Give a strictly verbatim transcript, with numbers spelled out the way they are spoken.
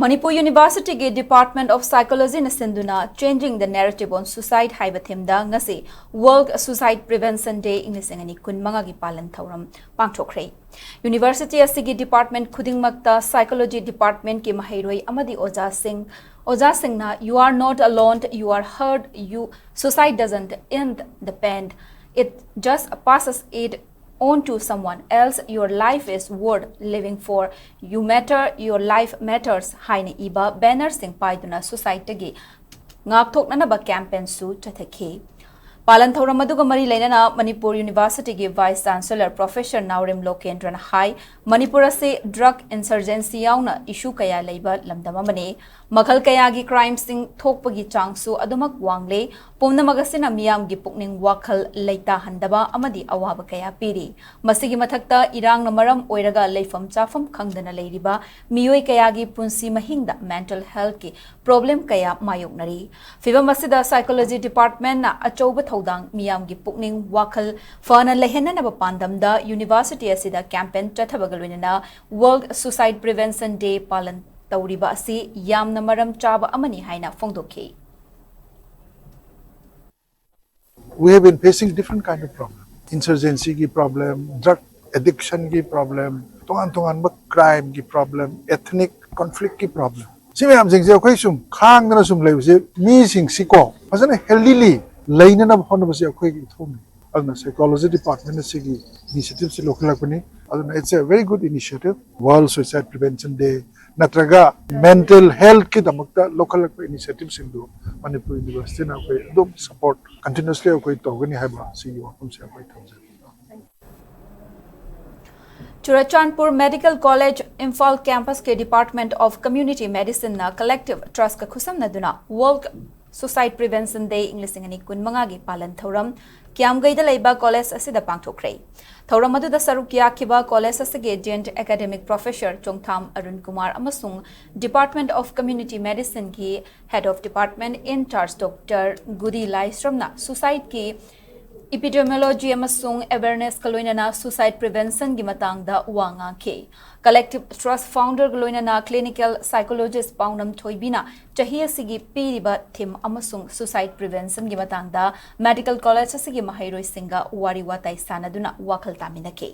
ꯃꯅꯤꯄꯨꯔ ꯌꯨꯅꯤꯚꯔꯁꯤꯇꯤꯒꯤ Department of Psychologyꯅ ꯁꯤꯟꯗꯨꯅ Changing the Narrative on Suicide ꯍꯥꯏꯕ themeꯗ ꯉꯁꯤ World Suicide Prevention Day ꯏꯪ ꯂꯤꯁꯤꯡ ꯑꯅꯤ ꯀꯨꯟ ꯃꯉꯥꯒꯤ ꯄꯥꯂꯟ ꯊꯧꯔꯝ ꯄꯥꯡꯊꯣꯛꯈ꯭ꯔꯦ꯫ ꯌꯨꯅꯤꯚꯔꯁꯤꯇꯤ ꯑꯁꯤꯒꯤ department ꯈꯨꯗꯤꯡꯃꯛꯇ psychology departmentꯀꯤ ꯃꯍꯩꯔꯣꯏ ꯑꯃꯗꯤ ꯑꯣꯖꯥꯁꯤꯡ, ꯑꯣꯖꯥꯁꯤꯡꯅ "You are not alone, you are heard, you, suicide doesn't end the pain, it just passes it on to someone else, your life is worth living for, you matter, your life matters" ꯍꯥꯏꯅ ꯏꯕ bannerꯁꯤꯡ ꯄꯥꯏꯗꯨꯅ suicideꯇꯒꯤ ꯉꯥꯛꯊꯣꯛꯅꯅꯕ campaignꯁꯨ ꯆꯠꯊꯈꯤ꯫ ꯄꯥꯂꯟ ꯊꯧꯔꯝ ꯑꯗꯨꯒ ꯃꯔꯤ ꯂꯩꯅꯅ ꯃꯅꯤꯄꯨꯔ ꯌꯨꯅꯤꯚꯔꯁꯤꯇꯤꯒꯤ Vice Chancellor Professor ꯅꯥꯎꯔꯦꯝ ꯂꯣꯀꯦꯟꯗ꯭ꯔꯅ ꯍꯥꯏ, ꯃꯅꯤꯄꯨꯔ ꯑꯁꯤ drug insurgency ꯌꯥꯎꯅ issue ꯀꯌꯥ ꯂꯩꯕ ꯂꯝꯗꯝ ꯑꯃꯅꯤ꯫ ꯃꯈꯜ ꯀꯌꯥꯒꯤ crimeꯁꯤꯡ ꯊꯣꯛꯄꯒꯤ ꯆꯥꯡꯁꯨ ꯑꯗꯨꯃꯛ ꯋꯥꯡꯂꯦ꯫ ꯄꯨꯝꯅꯃꯛ ꯑꯁꯤꯅ ꯃꯤꯌꯥꯝꯒꯤ ꯄꯨꯛꯅꯤꯡ ꯋꯥꯈꯜ ꯂꯩꯇꯥꯍꯟꯗꯕ ꯑꯃꯗꯤ ꯑꯋꯥꯕ ꯀꯌꯥ ꯄꯤꯔꯤ꯫ ꯃꯁꯤꯒꯤ ꯃꯊꯛꯇ ꯏꯔꯥꯡꯅ ꯃꯔꯝ ꯑꯣꯏꯔꯒ ꯂꯩꯐꯝ ꯆꯥꯐꯝ ꯈꯪꯗꯅ ꯂꯩꯔꯤꯕ ꯃꯤꯑꯣꯏ ꯀꯌꯥꯒꯤ ꯄꯨꯟꯁꯤ ꯃꯍꯤꯡꯗ mental healthꯀꯤ problem ꯀꯌꯥ ꯃꯥꯌꯣꯛꯅꯔꯤ꯫ ꯐꯤꯚꯝ ꯑꯁꯤꯗ psychology departmentꯅ ꯑꯆꯧꯕ ꯊꯧꯗꯥꯡ, ꯃꯤꯌꯥꯝꯒꯤ ꯄꯨꯛꯅꯤꯡ ꯋꯥꯈꯜ ꯐꯅ ꯂꯩꯍꯟꯅꯅꯕ ꯄꯥꯟꯗꯝꯗ ꯌꯨꯅꯤꯚꯔꯁꯤꯇꯤ ꯑꯁꯤꯗ campaign ꯆꯠꯊꯕꯒ ꯂꯣꯏꯅꯅ World Suicide Prevention Day ꯄꯥꯂꯟ ꯇꯧꯔꯤꯕ ꯑꯁꯤ ꯌꯥꯝꯅ ꯃꯔꯝ ꯆꯥꯕ ꯑꯃꯅꯤ ꯍꯥꯏꯅ ꯐꯣꯡꯗꯣꯛꯈꯤ꯫ We have been facing different kind of problem. Insurgencyꯒꯤ problem, drug addictionꯒꯤ problem, ꯇꯣꯉꯥꯟ ꯇꯣꯉꯥꯟꯕ crimeꯒꯤ problem, ethnic conflictꯀꯤ problem꯫ ꯁꯤ ꯃꯌꯥꯝꯁꯤꯡꯁꯦ ꯑꯩꯈꯣꯏ ꯁꯨꯝ ꯈꯥꯡꯗꯅ ꯁꯨꯝ ꯂꯩꯕꯁꯦ, ꯃꯤꯁꯤꯡꯁꯤꯀꯣ ꯐꯖꯅ healthily ꯂꯩꯅꯅꯕ ꯍꯣꯠꯅꯕꯁꯦ ꯑꯩꯈꯣꯏꯒꯤ ꯏꯊꯧꯅꯤ꯫ ꯑꯗꯨꯅ psychology departmentꯅ ꯁꯤꯒꯤ initiativeꯁꯤ ꯂꯧꯈꯠꯂꯛꯄꯅꯤ꯫ ꯑꯗꯨꯅ it's a very good initiative, World Suicide Prevention Day ꯅꯠꯇ꯭ꯔꯒ mental healthꯀꯤꯗꯃꯛꯇ ꯂꯧꯈꯠꯂꯛꯄ initiativeꯁꯤꯡꯗꯨ ꯃꯅꯤꯄꯨꯔ ꯌꯨꯅꯤꯚꯔꯁꯤꯇꯤꯅ ꯑꯩꯈꯣꯏ ꯑꯗꯨꯝ support continuously ꯑꯩꯈꯣꯏ ꯇꯧꯒꯅꯤ ꯍꯥꯏꯕ ꯁꯤꯒꯤ ꯋꯥꯐꯝꯁꯦ ꯑꯩꯈꯣꯏ ꯊꯝꯖꯒꯦ꯫ Churachandpur Medical College Imphal campusꯀꯤ Department of Community Medicineꯅ Collective Trustꯀ ꯈꯨꯠꯁꯝꯅꯗꯨꯅ World Suicide Prevention Day ꯏꯪ ꯂꯤꯁꯤꯡ ꯑꯅꯤ ꯀꯨꯟ ꯃꯉꯥꯒꯤ ꯄꯥꯂꯟ ꯊꯧꯔꯝ ꯀ꯭ꯌꯥꯝꯒꯩꯗ ꯂꯩꯕ college ꯑꯁꯤꯗ ꯄꯥꯡꯊꯣꯛꯈ꯭ꯔꯦ꯫ ꯊꯧꯔꯝ ꯑꯗꯨꯗ ꯁꯔꯨꯛ ꯌꯥꯈꯤꯕ college ꯑꯁꯤꯒꯤ Dean Academic Professor ꯆꯣꯡꯊꯥꯝ ꯑꯔꯨꯟ ꯀꯨꯃꯥꯔ ꯑꯃꯁꯨꯡ Department of Community Medicineꯒꯤ Head of Department in charge Doctor ꯒꯨꯗꯤ ꯂꯥꯏꯁ꯭ꯔꯝꯅ suicideꯀꯤ Epidemiology ꯑꯃꯁꯨꯡ awarenessꯀ ꯂꯣꯏꯅꯅ suicide preventionꯒꯤ ꯃꯇꯥꯡꯗ ꯋꯥ ꯉꯥꯡꯈꯤ꯫ Collective Trust founderꯒ ꯂꯣꯏꯅꯅ clinical psychologist ꯄꯥꯎꯅꯝ ꯊꯣꯏꯕꯤꯅ ꯆꯍꯤ ꯑꯁꯤꯒꯤ ꯄꯤꯔꯤꯕ theme ꯑꯃꯁꯨꯡ suicide preventionꯒꯤ ꯃꯇꯥꯡꯗ medical college ꯑꯁꯤꯒꯤ ꯃꯍꯩꯔꯣꯏꯁꯤꯡꯒ ꯋꯥꯔꯤ ꯋꯥꯇꯥꯏ ꯁꯥꯟꯅꯗꯨꯅ ꯋꯥꯈꯜ ꯇꯥꯃꯤꯟꯅꯈꯤ꯫